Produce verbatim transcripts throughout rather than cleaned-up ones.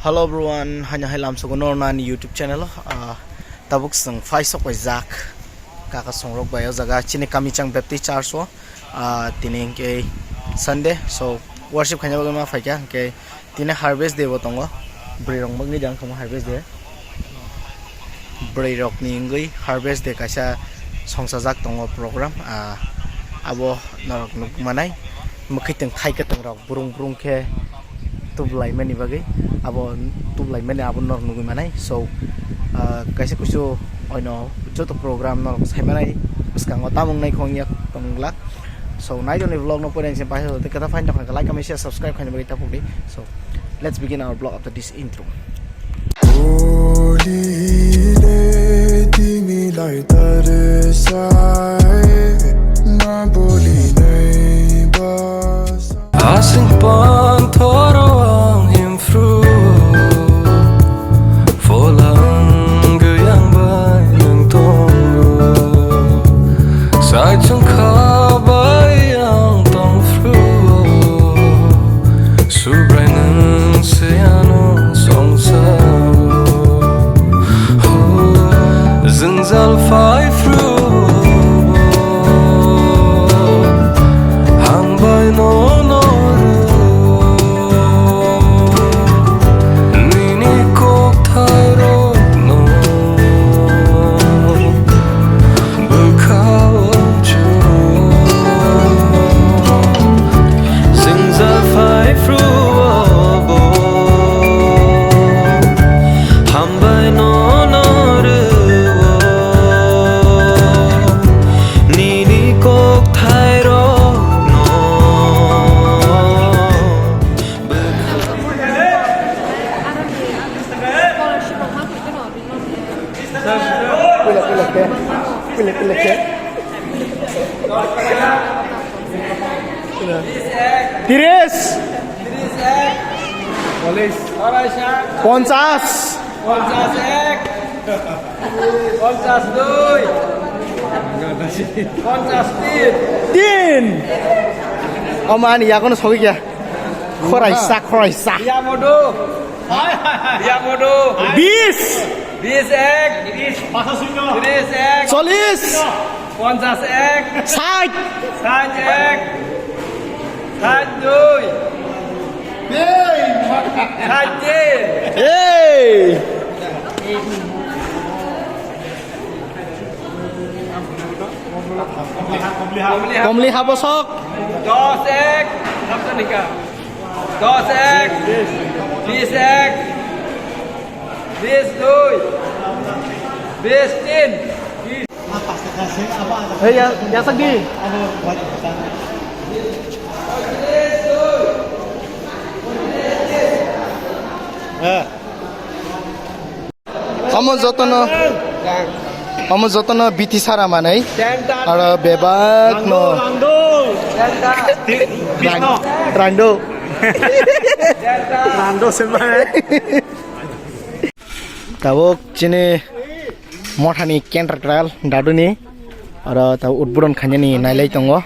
Hello everyone, haino hai lamsogo nornani YouTube channel o. Ah, tabuk chwng phai sok bai jak kaka songrok bai o jaga chini Kamichang Baptist Church o. Ah, tini hwnkhe Sunday, so worship khaina bagwi ma phaikha, hwnkhe tini harvest day bo tongo. Bwrwi rok wngwi jang thangma harvest day. Bwrwi rokni wngwi harvest day kaisa songsajak tongo program. Ah, abo norok nukmanai mwkhwtwng khai kwtwng rok brung brung khe tubulaimani bagwi, abo tubulaimani abo norok nugwi manai. So, ah, kaisa kusu oino joto program norok saimanai bwskango tamo wngnai kho wngya tongglak. So, naidoni vlog no poina se paisa hote kata fine tokha like, comment, share, subscribe khaina bagwi tapukdi. So, let's begin our vlog after this intro. Holy le timi lai tare sai, ma boli nai bas. Asing pan thoro ang himfru, folang gayang bai nang tongo. Sai chung kha bai ang tongfru. Subrai nwng se ano songsao. Jwngjal phai phru. Hambai no no rw. Nini kok thai rok no. Bwkha o chwng jwngjal phai phru o bo. Hambai no no rw o. Nini kok thai rok no. Pila, pila, ke? Pila, pila, ke? Pila. Tiris. Ponchas. Ponchas ek. Ponchas dui. Ponchas tin. Tin. Oman, ya kono sogwi kya? Khoraisa, khoraisa. Yamodo. Yamodo. Bis. Bis ek. Tris ek. Chollis. Ponchas ek. Sait. Sait ek. Sait dui. Sait tin. Hey. Komli ha bosok. Dos ek. Dos ek. Bis ek. Bis dui. Bis tin. Hey, ya, ya sagdi. Eh. Omo jotono, omo jotono biti sara manai. Aro bebak no. Rang-, rangdo. Rangdo se manai. Tabuk chini mothani kendra kral daduni. Aro tabuk udbudon khainani nailai tongo.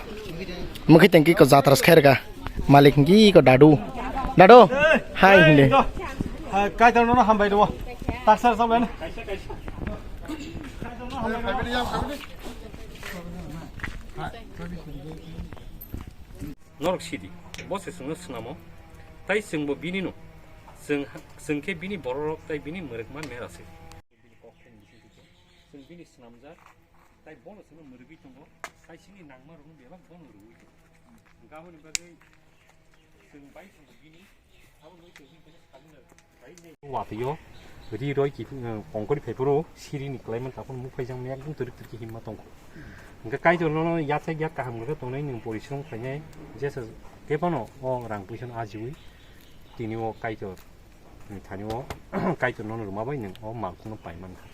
Mukhi tengki ko jatras khairga. Malik hingki ko dadu. Dadu, hai hindi. Kaitor nono hambai do. Taksar sablen. Norok sidi. Bo se swngo swnamo. Tai chwngbo bini no. Chwng, chwng khe bini bororok tai bini mwrwkma mera se. Chwng bini swnamjak. Tai bono chwngno mwrwgwi tongo, saisini nangmarokno bebak bono rwui tongo. Hwnkhe aboni bagwi chwng bai chwng bini abo nui tongwi bini salina bai nai. Watwi o ri roi ki, eh, kongkori phaiphuru sirini kwlaiman takhwno mukphaijak maya bung twrwk twrwk khe himma tongkho. Hwnkhe Kaitor nono yachak yak kaham khe tongnai nwng porishrom khlainai jesa khe phano o rang puisa no ajiui tini o Kaitor. Thani o Kaitor nono rwma bai nwng o malkhungno pai mankha.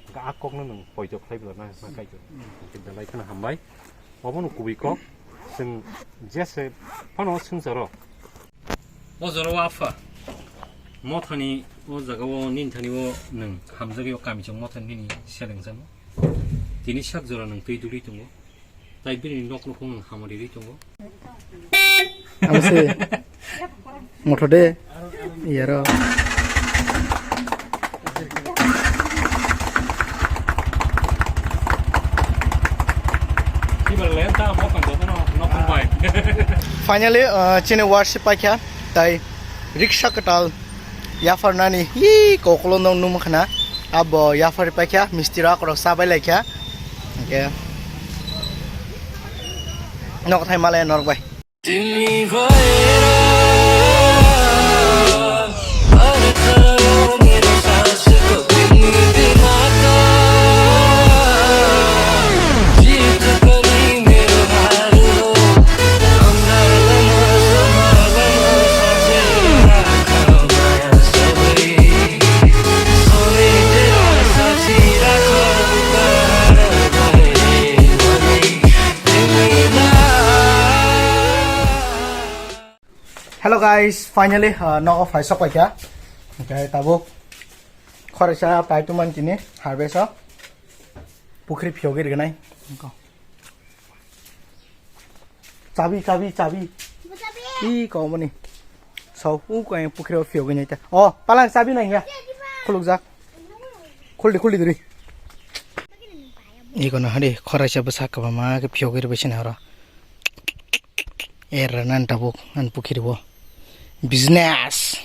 Hwnkhe a kokno nwng poito khlai bwla na, na Kaitor. Hwnkhe belai kheno hambai. Obono kubui kok. Chwng jese phano swngcharo. O jorao apha. Mothani o jagao nini thani o nwng hamjagwi o kami chwng mothani nini seleng chamo. Tini sak jora nwng twi dugwi tongo. Tai bini nok nukhung nwng hamari ri tongo. Amo se motho de, iyaro. Finally, uh, chini worship paikha, tai riksa kwtal yapharnani hi kokolo nong num khana, abo yaphar paikha, misti rok rok sabai laikha, okay. Nok thai malai norok bai. Hello guys, finally, uh, nogo phai sok paikha. Okay, tabuk khoroksa pai tuman tini harvest o pukhri phiyogwi rwnai. Chabi, chabi, chabi. Ih, kau mani. Sau, u kau yang pukhri o phiyogwi nai ta. Oh, palang chabi nai ya. Khuluk jak. Khuldi, khuldi duri. Iko na hari khoroksa bwsa kwbangma khe phiyogwi rwbaisini horo. Er rwna tabuk an pukhiri bo. Business.